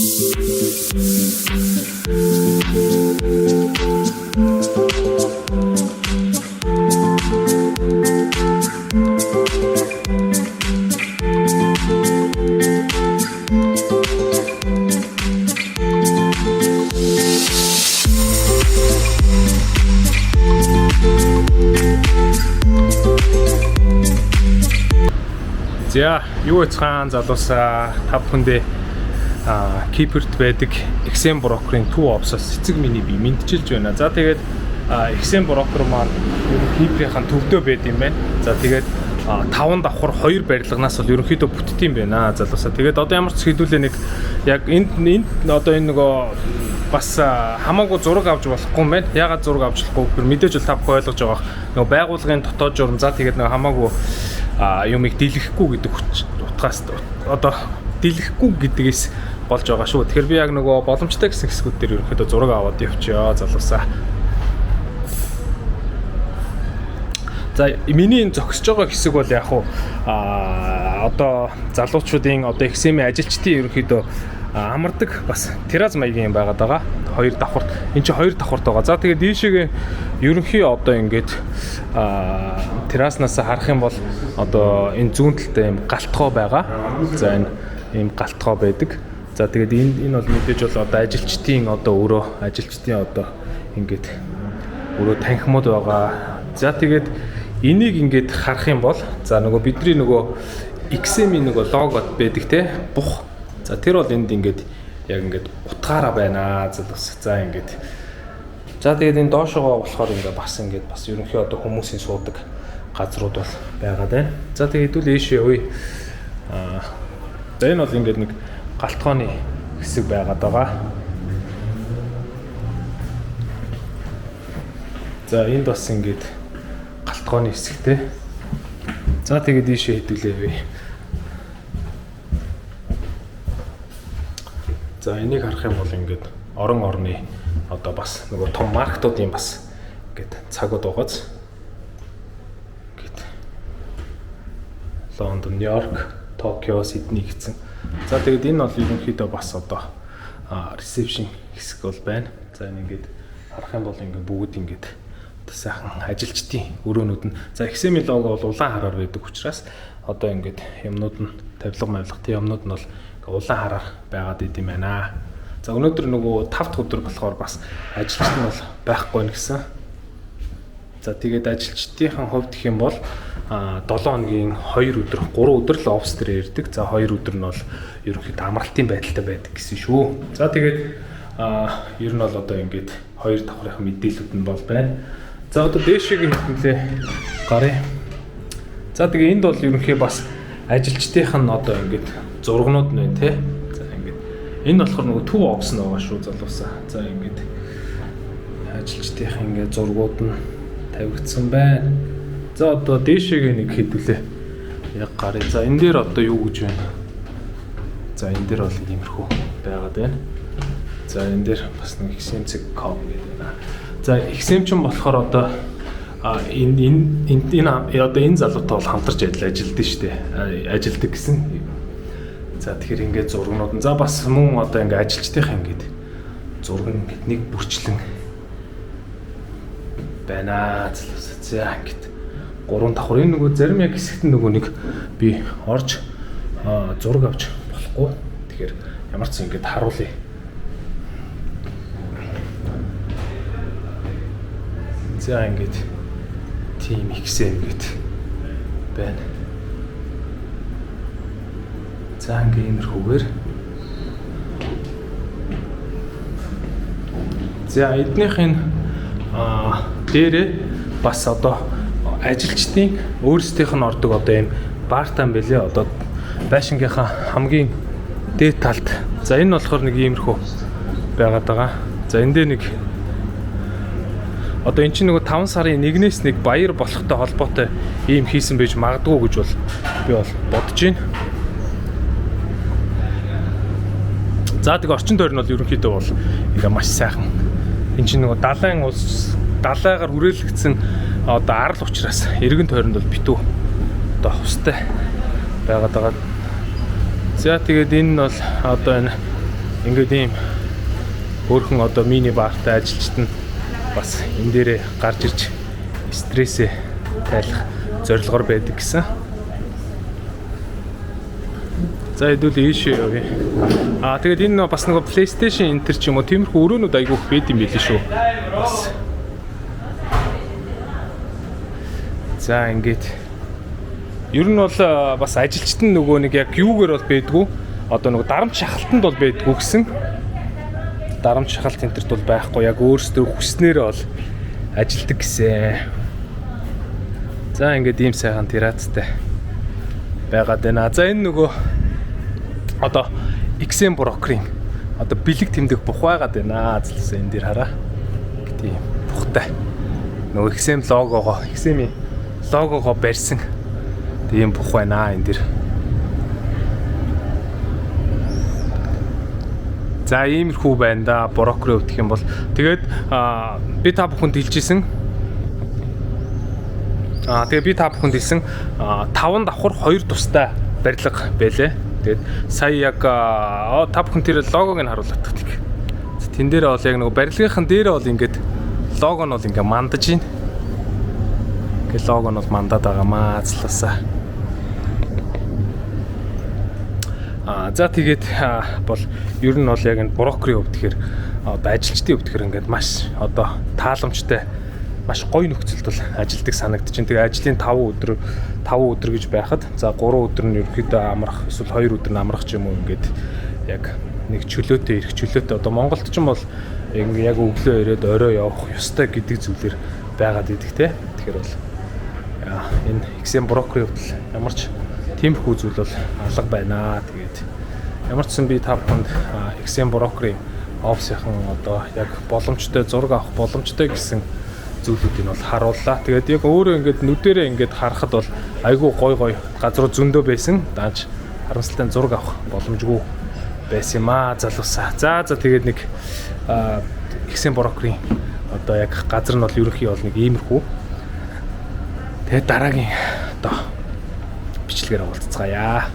За, юу яцхан залуусаа, та бүхэндээ Кипрт байдаг XM брокерын төв офисоос эцэг миний би мэдчилж байна. За, тэгээд XM брокер маань ер нь Киприйн төвдөө байд юм байна. За, тэгээд таван давхар хоёр барилганаас бол ерөнхийдөө бүтд юм байна, залуусаа. Тэгээд одоо ямар ч хэдүүлээ нэг яг энд одоо энэ нөгөө бас хамаагүй зураг авч болохгүй юм байна. Ягаад зураг авч болохгүй гэхээр мэдээж бол та бүхэн ойлгож байгаа. Нөгөө байгууллагын дотоод журам, за, тэгээд нөгөө хамаагүй юмыг дийлэхгүй гэдэг утгаас, одоо дийлэхгүй гэдгээс болж байгаа шүү. Тэгэхээр би яг нөгөө боломжтой гэсэн хэсгүүд дээр ерөнхийдөө зураг аваад явчихъя, залуусаа. За, миний энэ зогсож байгаа хэсэг бол яг хуу одоо залуучуудын, одоо XM ажилчдын ерөнхийдөө амардаг бас террас маягийн юм байгаад байгаа. Хоёр давхарт. Энд чинь хоёр давхарт байгаа. За, тэгээд ийшээгээ ерөнхий одоо ингээд терраснаас харах юм бол одоо энэ зүүн талдаа юм галтгоо байгаа. За, энэ ийм галтгоо байдаг. За, тэгээд энэ бол мэдээж бол одоо ажилчдын одоо өрөө, ажилчдын одоо ингээд өрөө танхимууд байгаа. За, тэгээд энийг ингээд харах юм бол, за, нөгөө бидний нөгөө XM-ийн нөгөө логод байдаг те, бух. За, тэр бол энд ингээд яг ингээд утгаараа байна. За, бас за ингээд. За, тэгээд энэ доошогоо болохоор ингээд бас ингээд бас ерөнхий одоо хүмүүсийн суудаг газрууд бол байгаад байна. За, тэгээд хэдүүл ийшээ явъя. За, энэ бол ингээд нэг галтгооны хэсэг байгаад байгаа. За, энд бас ингээд галтгооны хэсэгтэй. За, тэгээд ийшээ хэдүүлээ явъя. За, энийг харах юм бол ингээд орон орны одоо бас нөгөө том маркетуудын бас ингээд цагууд байгааз. Ингээд Лондон, Нью-Йорк, Токио, Сидней гэсэн. За, тэгээд энэ бол ерөнхийдөө бас одоо reception хэсэг бол байна. За, энэ ингээд харах юм бол ингээд бүгд ингээд одоо сайхан ажилчдын өрөөнүүд нь. За, XM лого бол улаан хараар байдаг учраас одоо ингээд юмнууд нь, тавилга мавилгатай юмнууд нь бол улаан хараар байгаад идэм байна. За, өнөөдөр нөгөө 5 дахь өдөр болохоор бас ажилчид нь бол байхгүй нэ гэсэн. За, тэгээд ажилчдын хувьд гэх юм бол 7 хоногийн 2 өдөр, 3 өдөр л офис дээр ирдэг. За, 2 өдөр нь бол ерөнхийдөө амралтын байдалтай байдаг гэсэн шүү. За, тэгээд ер нь бол одоо ингээд хоёр давхрын мэдээлэлүүд нь бол байна. За, одоо дээшээгээ хэдүүлээ гаръя. За, тэгээ энд бол ерөнхий бас ажилчдынх нь одоо ингээд зургнууд нь байна те. За, ингээд энэ болохоор нөгөө төв офис нь байгаа шүү, залуусаа. За, ингээд ажилчдынх ингээд зургууд нь тавигдсан байна. За, одоо дээшээгээ нэг хэдүүлээ яг гаръя. За, энэ дээр одоо юу гэж байна? За, энэ дээр бол иймэрхүү байгаад байна. За, энэ дээр бас нэг XM.com гэдэг байна. За, XM ч болохоор одоо энэ энэ энэ одоо энэ залуутай бол хамтарч ажилладаг шүү дээ. Ажилладаг гэсэн. За, тэгэхээр ингээд зургнууд нь, за, бас мөн одоо ингээд ажилчдынхаа ингээд зураг ингээд нэг бүрчлэн байна. За, ингээд гурван давхар, энэ нөгөө зарим яг хэсэгт нөгөө нэг би орж зураг авч болохгүй. Тэгэхээр ямар ч ингээд харуулъя. За, ингээд тийм XM ингээд байна. За, ингээ иймэрхүүгээр. За, эднийх энэ дээрээ бас одоо ажилчдын өөрсдийнх нь ордог одоо ийм бартан бэлээ, одоо байшингийнхаа хамгийн дээд талд. За, энэ болохоор нэг иймэрхүү байгаад байгаа. За, энэ дээр нэг одоо эн чинь нөгөө 5 сарын 1-ээс нэг баяр болохтой холбоотой ийм хийсэн байж магадгүй гэж бол би бол бодож байна. За, тэгээ орчин тойрон бол ерөнхийдөө бол ингээ маш сайхан. Эн чинь нөгөө далайн улс, далайгаар хүрээлэгдсэн одоо арал учраас эргэн тойронд бол битүү одоо хустай байгаад байгаа. За, тэгээд энэ нь бол одоо энэ Ингээд ийм хөөрхөн одоо мини бартай ажилчид нь бас энэ дээрээ гарч ирж стрессээ тайлах зорилгоор байдаг гэсэн. За хэдүүл ийшээ явъя. Аа тэгээд энэ бас нөгөө PlayStation Enter ч юм уу тиймэрхүү өрөөнүүд айгүйх байд юм билээ шүү. Бас. За ингээд ер нь бол бас ажилчид нь нөгөө нэг яг юугээр бол байдгүй. Одоо нөгөө дарамт шахалтанд бол байдгүй гэсэн. Дарамт шахалт энтерт бол байхгүй. Яг өөрсдөө хүснээрээ бол ажилдаг гэсэн. За ингээд ийм сайхан террацтай байгаад байна. За энэ нөгөө одоо XM брокерийн одоо бэлэг тэмдэг бух байгаад байна. Залуусаа энэ дээр хараа. Тийм бухтай. Нөгөө XM логогоо, XM-ийн логогоо барьсан тийм бух байна энэ дээр. За иймэрхүү байна да брокерийн хувьд гэх юм бол тэгээд би та бүхэнд хэлжсэн. Тэгээ би та бүхэнд хэлсэн 5 давхар 2 тустай барилга байлээ. Тэгээд сая яг та бүхэн тэр логог нь харуулдаг тийг. Тэн дээр бол яг нөгөө барилгынхан дээр бол ингээд лого нь бол ингээд мандаж байна. Ингээд лого нь бол мандаад байгаа маа залуусаа. За тэгээд бол ер нь бол яг энэ брокерийн хувьд гэхээр одоо ажилчдын хувьд гэхээр ингээд маш одоо тааламжтай маш гоё нөхцөлд бол ажилдаг санагдчихэв. Тэгээ ажлын 5 өдөр гэж байхад за 3 өдөр нь ерөнхийдөө амрах эсвэл 2 өдөр нь амрах ч юм уу ингээд яг нэг чөлөөтэй ирэх чөлөөтэй одоо Монголд ч юм бол яг өглөө ирээд орой явах ёстой гэдэг зүйлэр байгаад идэх те. Тэгэхээр бол энэ XM брокерийн хувьд ямар ч тиймэрхүү зүйл бол алга байна. Тэгээд ямар ч сан би та бүхэнд XM брокерийн офисынхан одоо яг боломжтой зураг авах боломжтой гэсэн зүйлүүдийг бол харууллаа. Тэгээд яг өөрөө ингээд нүдэрээ ингээд харахад бол айгүй гой гой газруу зөндөө байсан. Даанч харамсалтай зураг авах боломжгүй байсан юм аа залуусаа. За тэгээд нэг XM брокерийн одоо яг газар нь бол ерөнхий бол нэг иймэрхүү. Тэгээд дараагийн одоо бичлэгээр уулзцгаая.